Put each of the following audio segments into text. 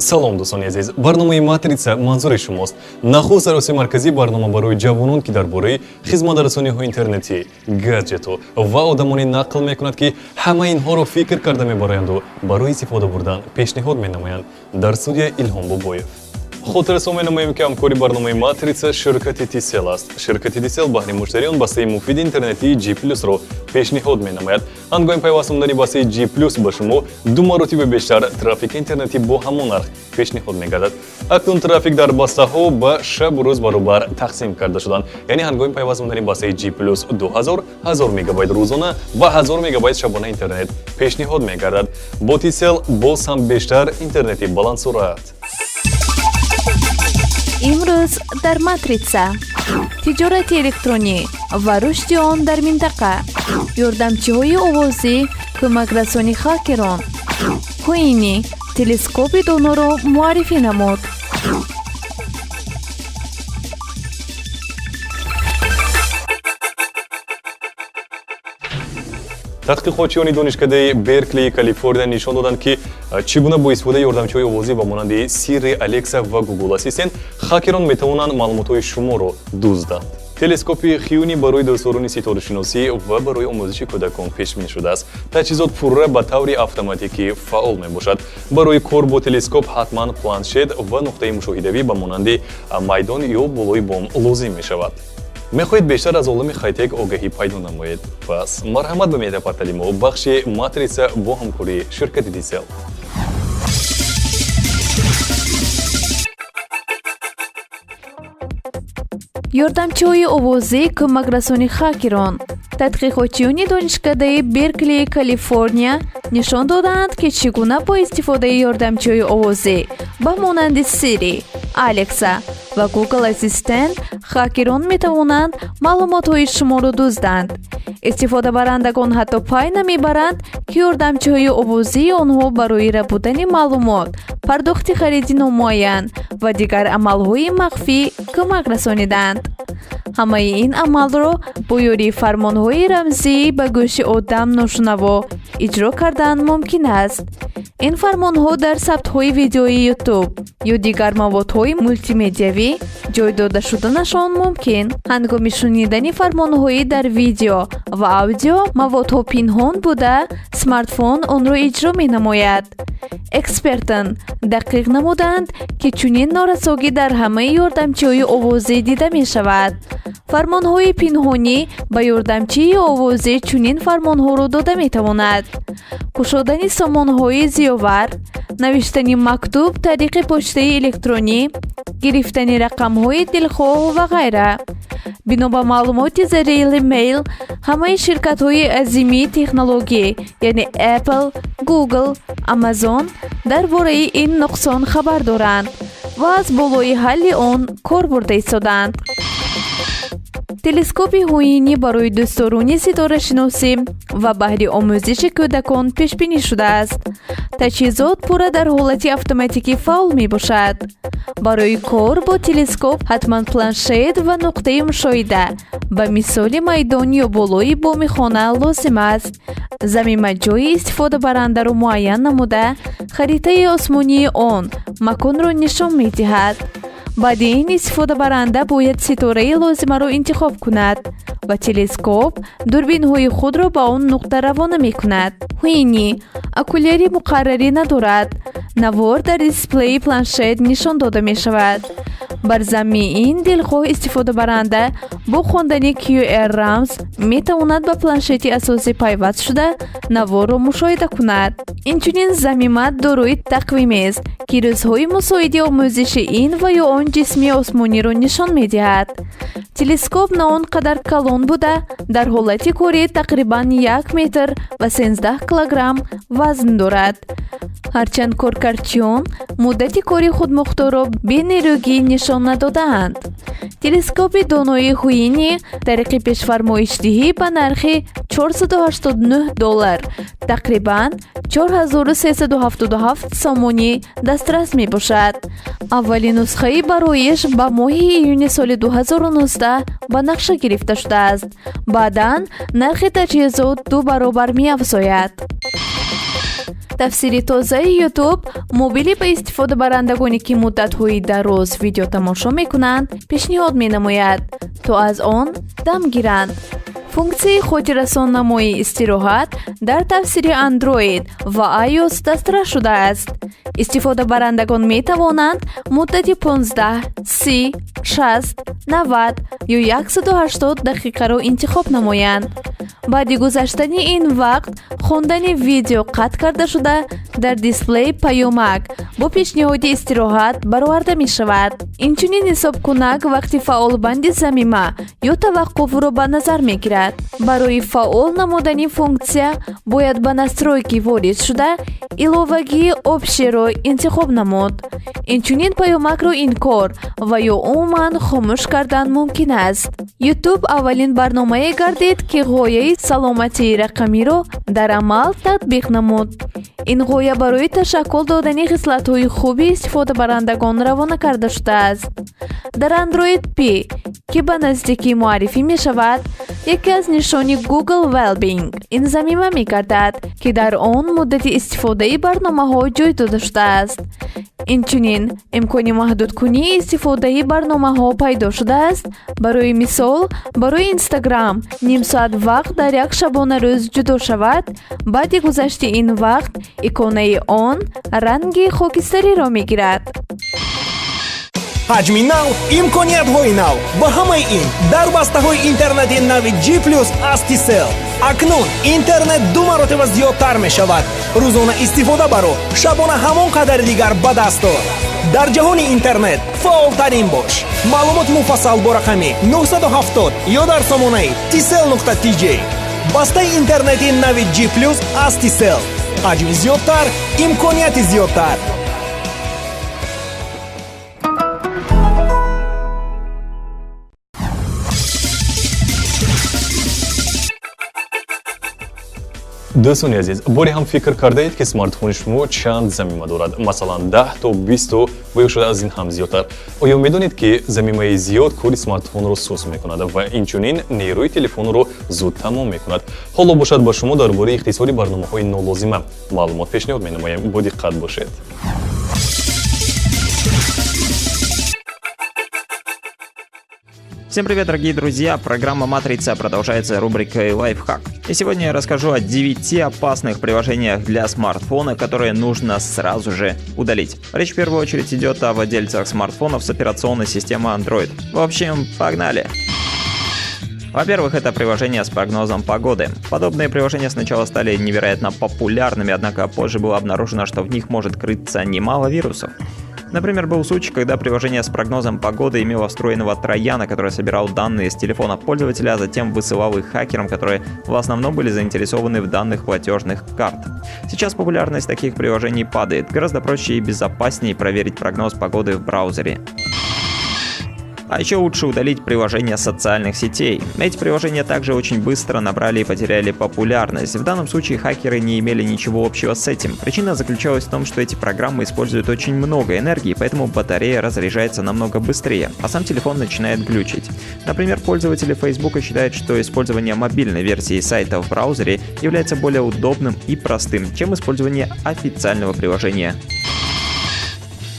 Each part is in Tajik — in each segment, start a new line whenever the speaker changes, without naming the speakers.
Салом, дӯстони азиз! Барномаи «Матрица» манзури шумост. Нахуст саросаи марказии барнома барои ҷавонон, ки дар бораи хизматрасониҳои интернетӣ, гаджету ва одамоне нақл мекунад, ки ҳамаи инҳоро фикр карда мебароянду барои истифода бурдан пешниҳод менамоянд. Дар студия Илҳом Бобоев. Хотиррасон менамоем, ки ҳамкори барномаи «Матрица» ширкати Тисел аст. Ширкати Тисел баҳри муштариён бастаи муфиди интернетии G Плюсро пешниҳод менамояд. Ҳангоми пайваст намудани бастаи G Плюс ба шумо ду маротиба бештар трафики интернетӣ бо ҳамон нарх пешниҳод мегардад. Акнун трафик дар бастаҳо ба шабу рӯз баробар тақсим карда шуданд, яъне ҳангоми пайваст намудани бастаи G Плюс 2000 1000 мегабайт рӯзона ва 1000 мегабайт шабона интернет пешниҳод мегардад. Бо Тисел боз ҳам бештар интернети баландсуръат.
Имрӯз дар «Матрица»: тиҷорати электронӣ ва рушди он дар минтақа, ёрдамчиҳои овозӣ, кӯмакрасони хакерон, Ҳуини телескопи доноро муаррифӣ намуд.
Тадқиқотчиёни Донишкадаи Берклии Калифорния нишон доданд, ки чӣ гуна бо истифодаи ёрдамчиҳои овозӣ ба монанди Siri, Alexa ва Google Assistant хакерон метавонанд маълумотҳои шуморо дузданд. Телескопи Хюни барои дӯстдорони ситорашиносӣ ва барои омӯзиши кӯдакон пешбинӣ шудааст. Таҷҳизот пурра ба таври автоматикӣ фаъол мебошад. Барои кор бо телескоп ҳатман планшет ва нуқтаи мушоҳидавӣ ба монанди майдон ё болои бом лозим мешавад. Мехоҳед бештар аз олами хайтек огаҳӣ пайдо намоед? Пас марҳамат ба медиапортали мо, бахши «Матрица» бо ҳамкории ширкати Тисел.
Ёрдамчиҳои овозӣ, кӯмакрасони хакерон. Тадқиқотчиёни Донишкадаи Берклии Калифорния нишон додаанд, ки чӣ гуна бо истифодаи ёрдамчиҳои овозӣ ба монанди Siri, Alexa ва Google Assistant хакерон метавонанд маълумотҳои шуморо дузданд. Истифодабарандагон ҳатто пай намебаранд, ки ёрдамчиҳои овозии онҳо барои рабудани маълумот, пардохти хариди номуайян ва дигар амалҳои махфӣ кӯмак расониданд. Ҳамаи ин амалро бо ёрии фармонҳои рамзӣ ба гӯши одам ношунаво иҷро кардан мумкин аст. Ин фармонҳо дар сабтҳои видеои Ютуб ё дигар маводҳои мултимедиавӣ ҷой дода шуданашон мумкин. Ҳангоми шунидани фармонҳои дар видео ва аудио маводҳо пинҳон буда, смартфон онро иҷро менамояд. Экспертон дақиқ намуданд, ки чунин норасогӣ дар ҳамаи ёрдамчиҳои овозӣ дида мешавад. Фармонҳои пинҳонӣ ба ёрдамчии овозӣ чунин фармонҳоро дода метавонад: кушодани сомонҳои зиёвар, навиштани мактуб тариқи почтаи электронӣ, гирифтани рақамҳои дилхоҳ ва ғайра. Бино ба маълумоти The Daily Mail, ҳамаи ширкатҳои азимии технологӣ, яъне Apple, Google, Amazon дар бораи ин нуқсон хабар доранд ва аз болои ҳалли он кор бурда истодаанд. Телескопи Ҳуини барои дӯстдорони ситорашиносӣ ва баҳри омӯзиши кӯдакон пешбинӣ шудааст. Таҷҳизот пурра дар ҳолати автоматикӣ фаъол мебошад. Барои кор бо телескоп ҳатман планшет ва нуқтаи мушоҳида, ба мисоли майдон ё болои боми хона, лозим аст. Замима ҷойи истифодабарандаро муайян намуда, харитаи осмонии он маконро нишон медиҳад. Баъди ин истифодабаранда бояд ситораи лозимаро интихоб кунад ва телескоп дурбинҳои худро ба он нуқта равона мекунад. Ҳуини окуляри муқаррарӣ надорад, навор дар дисплеи планшет нишон дода мешавад. Бар замми ин, дилхоҳ истифодабаранда бо хондани QR рамз метавонад ба планшети асосӣ пайваст шуда, наворро мушоҳида кунад. Инчунин замима дорои тақвимест, ки рӯзҳои мусоиди омӯзиши ин ва ё он ҷисми осмониро нишон медиҳад. Телескоп на он қадар калон буда, дар ҳолати корӣ тақрибан 1 метр ва 13 килограмм вазн дорад. Ҳарчанд коркардчиён муддати кори худмухторро бенерӯгӣ нишон надодаанд. Телескопи донои Ҳуини тариқи пешфармоишдиҳӣ ба нархи 489 доллар, тақрибан 4377 сомонӣ, дастрас мебошад. Аввалин нусхаи бароиш ба моҳи июни соли 2019 ба нақша гирифта шудааст. Баъдан нархи таҷҳизот ду баробар меафзояд. Тафсири тозаи YouTube мобилӣ ба истифодабарандагоне, ки муддатҳои дароз видео тамошо мекунанд, пешниҳод менамояд, то аз он дам гиранд. Функсияи хотиррасоннамои истироҳат дар тафсири Android ва iOS дастрас шудааст. Истифодабарандагон метавонанд муддати 15, 30, 60, 90 ё 180 дақиқаро интихоб намоянд. Баъди гузаштани ин вақт хондани видео қатъ карда шуда, дар дисплей паёмак бо пешниҳоди истироҳат бароварда мешавад. Инчунин ҳисобкунак вақти фаъолбанди замима ё таваққуфро ба назар мегирад. Барои фаъол намудани функсия бояд ба настройки ворид шуда, иловагии общий ро интихоб намуд. Инчунин паёмакро инкор ва ё умуман хомӯш кардан мумкин аст. YouTube аввалин барномае гардид, ки ғояи саломатии рақамиро дар амал татбиқ намуд. Ин ғоя барои ташаккул додани хислатҳои хуби истифодабарандагон равона карда шудааст. Дар Android P, ки ба наздикӣ муаррифӣ мешавад, яке аз нишони Google Wellbeing ин замима мегардад, ки дар он муддати истифодаи барномаҳо ҷой дода шудааст. Инчунин имкони маҳдудкунии истифодаи барномаҳо пайдо шудааст. Барои мисол, барои Инстаграм ним соат вақт дар як шабонарӯз ҷудо шавад. Баъди гузашти ин вақт иконаи он ранги хокистариро мегирад.
Ҳаҷми нав, имкониятҳои нав ва ҳамаи ин дар бастаҳои интернети нави G плюс аз Tcell. Акнун интернет ду маротиба зиёдтар мешавад. Рӯзона истифода баро, шабона ҳамон қадари дигар ба даст ор. Дар ҷаҳони интернет фаъолтарин бош. Маълумоти муфассал бо рақами 970 ё дар сомонаи tcell.tj. Бастаи интернети нави G плюс аз Tcell: ҳаҷми зиёдтар, имконияти зиёдтар.
Дӯстони азиз, боре ҳам фикр кардаед, ки смартфони шумо чанд замима дорад? Масалан, 10 то 20 ва ё шуда аз ин ҳам зиёдтар. Оё медонед, ки замимаи зиёд кори смартфонро суст мекунад ва инчунин нерӯи телефонро зуд тамом мекунад? Ҳоло бошад, ба шумо дар бораи ихтисори барномаҳои нолозима маълумот пешниҳод менамоем. Бодиққат бошед.
Всем привет, дорогие друзья! Программа «Матрица» продолжается рубрикой «Лайфхак». И сегодня я расскажу о 9 опасных приложениях для смартфона, которые нужно сразу же удалить. Речь в первую очередь идет о владельцах смартфонов с операционной системой Android. В общем, погнали! Во-первых, это приложение с прогнозом погоды. Подобные приложения сначала стали невероятно популярными, однако позже было обнаружено, что в них может крыться немало вирусов. Например, был случай, когда приложение с прогнозом погоды имело встроенного трояна, который собирал данные с телефона пользователя, а затем высылал их хакерам, которые в основном были заинтересованы в данных платежных карт. Сейчас популярность таких приложений падает. Гораздо проще и безопаснее проверить прогноз погоды в браузере. А еще лучше удалить приложения социальных сетей. Эти приложения также очень быстро набрали и потеряли популярность. В данном случае хакеры не имели ничего общего с этим. Причина заключалась в том, что эти программы используют очень много энергии, поэтому батарея разряжается намного быстрее, а сам телефон начинает глючить. Например, пользователи Facebook считают, что использование мобильной версии сайта в браузере является более удобным и простым, чем использование официального приложения.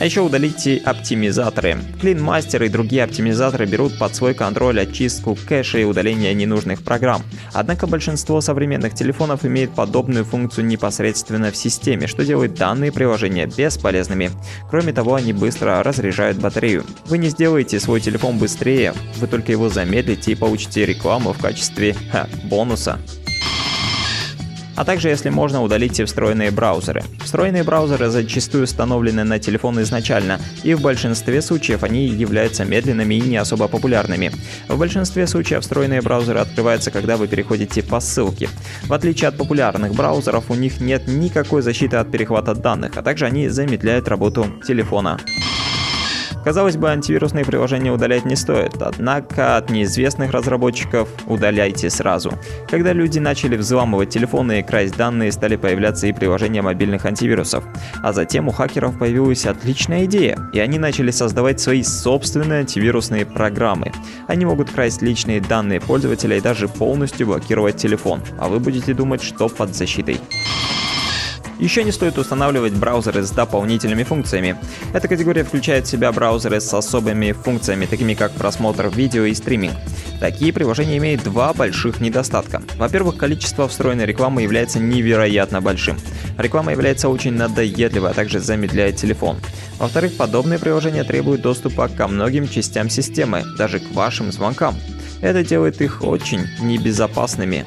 А еще удалите оптимизаторы. Clean Master и другие оптимизаторы берут под свой контроль очистку кэша и удаление ненужных программ. Однако большинство современных телефонов имеет подобную функцию непосредственно в системе, что делает данные приложения бесполезными. Кроме того, они быстро разряжают батарею. Вы не сделаете свой телефон быстрее, вы только его замедлите и получите рекламу в качестве бонуса. А также, если можно, удалите встроенные браузеры. Встроенные браузеры зачастую установлены на телефон изначально, и в большинстве случаев они являются медленными и не особо популярными. В большинстве случаев встроенные браузеры открываются, когда вы переходите по ссылке. В отличие от популярных браузеров, у них нет никакой защиты от перехвата данных, а также они замедляют работу телефона. Казалось бы, антивирусные приложения удалять не стоит, однако от неизвестных разработчиков удаляйте сразу. Когда люди начали взламывать телефоны и красть данные, стали появляться и приложения мобильных антивирусов. А затем у хакеров появилась отличная идея, и они начали создавать свои собственные антивирусные программы. Они могут красть личные данные пользователя и даже полностью блокировать телефон, а вы будете думать, что под защитой. Еще не стоит устанавливать браузеры с дополнительными функциями. Эта категория включает в себя браузеры с особыми функциями, такими как просмотр видео и стриминг. Такие приложения имеют два больших недостатка. Во-первых, количество встроенной рекламы является невероятно большим. Реклама является очень надоедливой, а также замедляет телефон. Во-вторых, подобные приложения требуют доступа ко многим частям системы, даже к вашим звонкам. Это делает их очень небезопасными.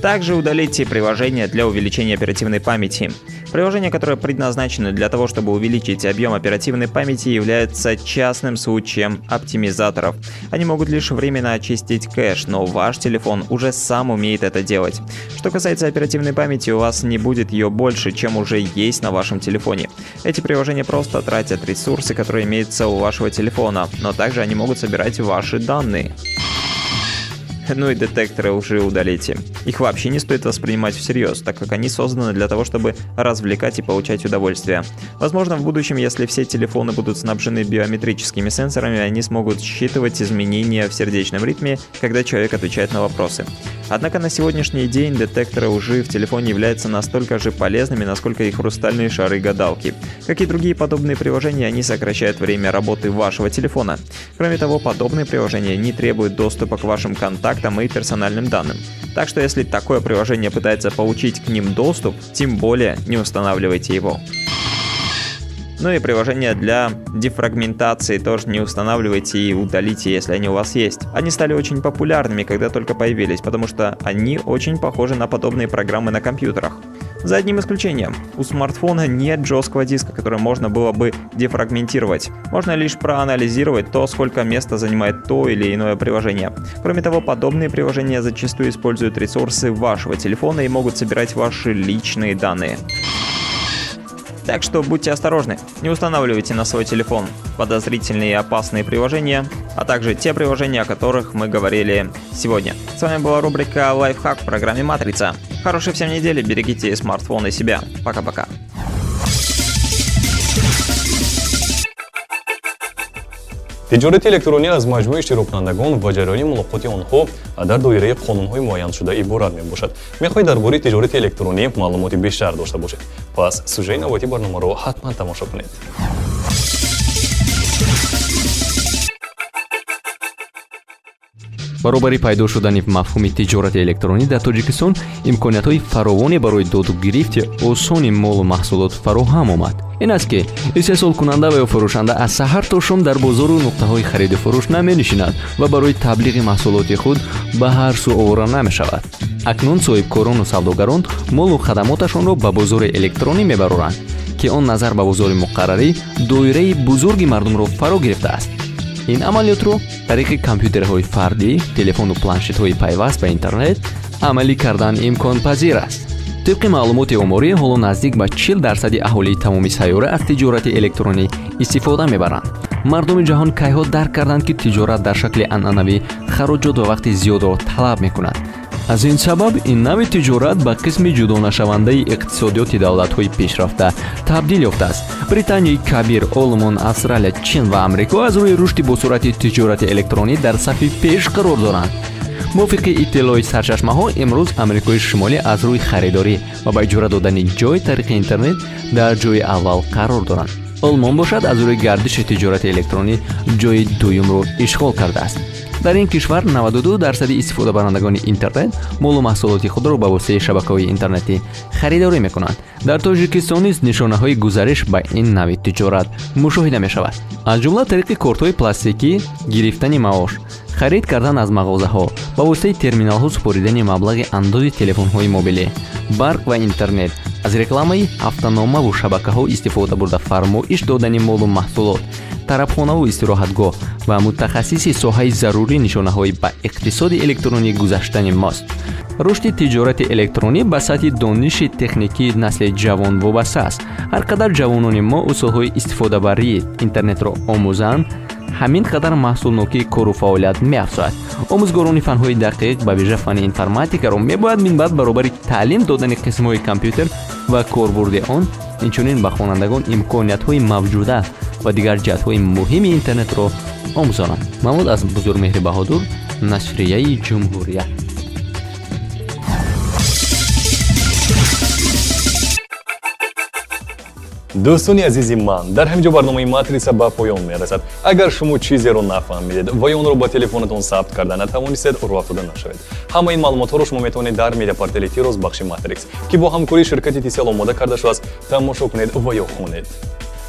Также удалите приложения для увеличения оперативной памяти. Приложения, которые предназначены для того, чтобы увеличить объем оперативной памяти, являются частным случаем оптимизаторов. Они могут лишь временно очистить кэш, но ваш телефон уже сам умеет это делать. Что касается оперативной памяти, у вас не будет ее больше, чем уже есть на вашем телефоне. Эти приложения просто тратят ресурсы, которые имеются у вашего телефона, но также они могут собирать ваши данные. Ну и детекторы лжи удалите. Их вообще не стоит воспринимать всерьез, так как они созданы для того, чтобы развлекать и получать удовольствие. Возможно, в будущем, если все телефоны будут снабжены биометрическими сенсорами, они смогут считывать изменения в сердечном ритме, когда человек отвечает на вопросы. Однако на сегодняшний день детекторы лжи в телефоне являются настолько же полезными, насколько и хрустальные шары-гадалки. Как и другие подобные приложения, они сокращают время работы вашего телефона. Кроме того, подобные приложения не требуют доступа к вашим контактам и персональным данным. Так что если такое приложение пытается получить к ним доступ, тем более не устанавливайте его. Ну и приложения для дефрагментации тоже не устанавливайте и удалите, если они у вас есть. Они стали очень популярными, когда только появились, потому что они очень похожи на подобные программы на компьютерах. За одним исключением. У смартфона нет жесткого диска, который можно было бы дефрагментировать. Можно лишь проанализировать то, сколько места занимает то или иное приложение. Кроме того, подобные приложения зачастую используют ресурсы вашего телефона и могут собирать ваши личные данные. Так что будьте осторожны, не устанавливайте на свой телефон подозрительные и опасные приложения, а также те приложения, о которых мы говорили сегодня. С вами была рубрика «Лайфхак» в программе «Матрица». Хорошей всем недели, берегите смартфон и себя. Пока-пока.
Тиҷорати электронӣ аз маҷмӯи иштироккунандагон ва ҷараёни мулоқоти онҳо дар доираи қонунҳои муайяншуда иборат мебошад. Мехоҳед дар бораи тиҷорати электронӣ маълумоти бештар дошта бошед? Пас сюжаи навбатии барномаро ҳатман тамошо кунед.
Баробари пайдо шудани мафҳуми тиҷорати электронӣ дар Тоҷикистон имкониятҳои фаровоне барои доду гирифти осони молу маҳсулот фароҳам омад. Ин аст, ки истеҳсолкунанда ва ё фурӯшанда аз саҳар то шом дар бозору нуқтаҳои хариду фурӯш наменишинад ва барои таблиғи маҳсулоти худ ба ҳар сӯ овора намешавад. Акнун соҳибкорону савдогарон молу хадамоташонро ба бозори электронӣ мебароранд, ки он назар ба бозори муқаррарӣ доираи бузурги мардумро фаро гирифтааст. Ин амалиётро тариқи компютерҳои фардӣ, телефону планшетҳои пайваст ба интернет амалӣ кардан имконпазир аст. Тибқи маълумоти оморӣ, ҳоло наздик ба 40% аҳолии тамоми сайёра аз тиҷорати электронӣ истифода мебаранд. Мардуми ҷаҳон кайҳо дарк карданд, ки тиҷорат дар шакли анъанавӣ хароҷот ва вақти зиёдро талаб мекунад. Аз ин сабаб ин навъи тиҷорат ба қисми ҷудонашавандаи иқтисодиёти давлатҳои пешрафта табдил ёфтааст. Британияи Кабир, Олмон, Австралия, Чин ва Амрико аз рӯи рушди босуръати тиҷорати электронӣ дар сафи пеш қарор доранд. Мувофиқи иттилои сарчашмаҳо, имрӯз Амрикои Шимолӣ аз рӯи харидорӣ ва ба иҷора додани ҷой тариқи интернет дар ҷои аввал қарор доранд. Олмон бошад, аз рӯи гардиши тиҷорати электронӣ ҷои дуюмро ишғол кардааст. Дар ин кишвар 92% истифодабарандагони интернет молу маҳсулоти худро ба воситаи шабакаҳои интернетӣ харидорӣ мекунанд. Дар Тоҷикистон низ нишонаҳои гузариш ба ин навъи тиҷорат мушоҳида мешавад, аз ҷумла тариқи кортҳои пластикӣ гирифтани маош, харид кардан аз мағозаҳо, ба воситаи терминалҳо супоридани маблағи андози телефонҳои мобилӣ, барқ ва интернет, аз рекламаи ҳафтаномаву шабакаҳо истифода бурда фармоиш додани молу маҳсулот, тарабхонаву истироҳатгоҳ ва мутахассиси соҳаи зарурӣ нишонаҳои ба иқтисоди электронӣ гузаштани мост. Рушди тиҷорати электронӣ ба сатҳи дониши техникии насли ҷавон вобаста аст. Ҳар қадар ҷавонони мо усулҳои истифодабарии интернетро омӯзанд, ҳамин қадар маҳсулнокии кору фаъолият меафзояд. Омӯзгорони фанҳои дақиқ, ба вижа фанни информатикаро мебояд минбаъд баробари таълим додани қисмҳои компютер ва корбурди он, инчунин ба хонандагон имкониятҳои мавҷуда ва дигар ҷиҳатҳои муҳими интернетро омӯзонанд. Мавод аз Бузургмеҳри Баҳодур, нашрияи Ҷумҳурият.
Дӯстони азизи ман, дар ҳамин ҷо барномаи «Матриса» ба поён мерасад. Агар шумо чизеро нафаҳмидед ва ё онро ба телефонатон сабт карда натавонистед, рӯҳафтода нашавед. Ҳамаи ин маълумотҳоро шумо метавонед дар медиапортали «Тироз», бахши «Матрикс», ки бо ҳамкории ширкати Тисел омода карда шудааст, тамошо кунед ва ё хонед.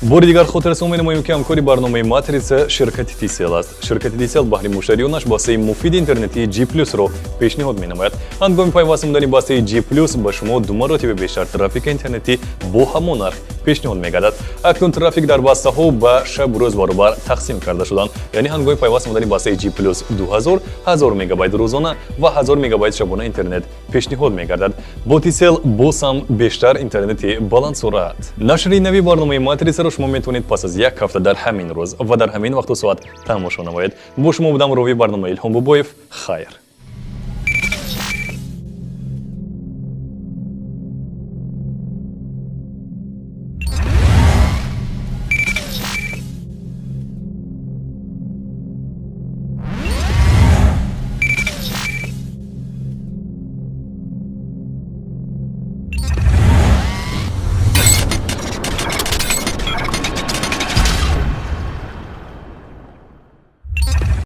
Бори дигар хотиррасон менамоем, ки ҳамкори барномаи «Матриса» ширкати Тисел аст. Ширкати Тисел баҳри муштариёнаш бастаи муфиди интернетии G Плюсро пешниҳод менамояд. Ҳангоми пайваст намудани бастаи G Плюс ба шумо ду маротиба бештар трафики интернетӣ бо ҳамон нарх пешниҳод мегардад. Акнун трафик дар бастаҳо ба шабу рӯз баробар тақсим карда шуданд, яъне ҳангоми пайваст намудани бастаи G Плюс 2000 1000 мегабайт рӯзона ва 1000 мегабайт шабона интернет пешниҳод мегардад. Бо Тисел боз ҳам бештар интернети баландсуръат. Нашри нави барномаи «Матрисаро» шумо метавонед пас аз як ҳафта, дар ҳамин рӯз ва дар ҳамин вақту соат тамошо намоед. Бо шумо будам ровии барнома Илҳом Бобоев. Хайр.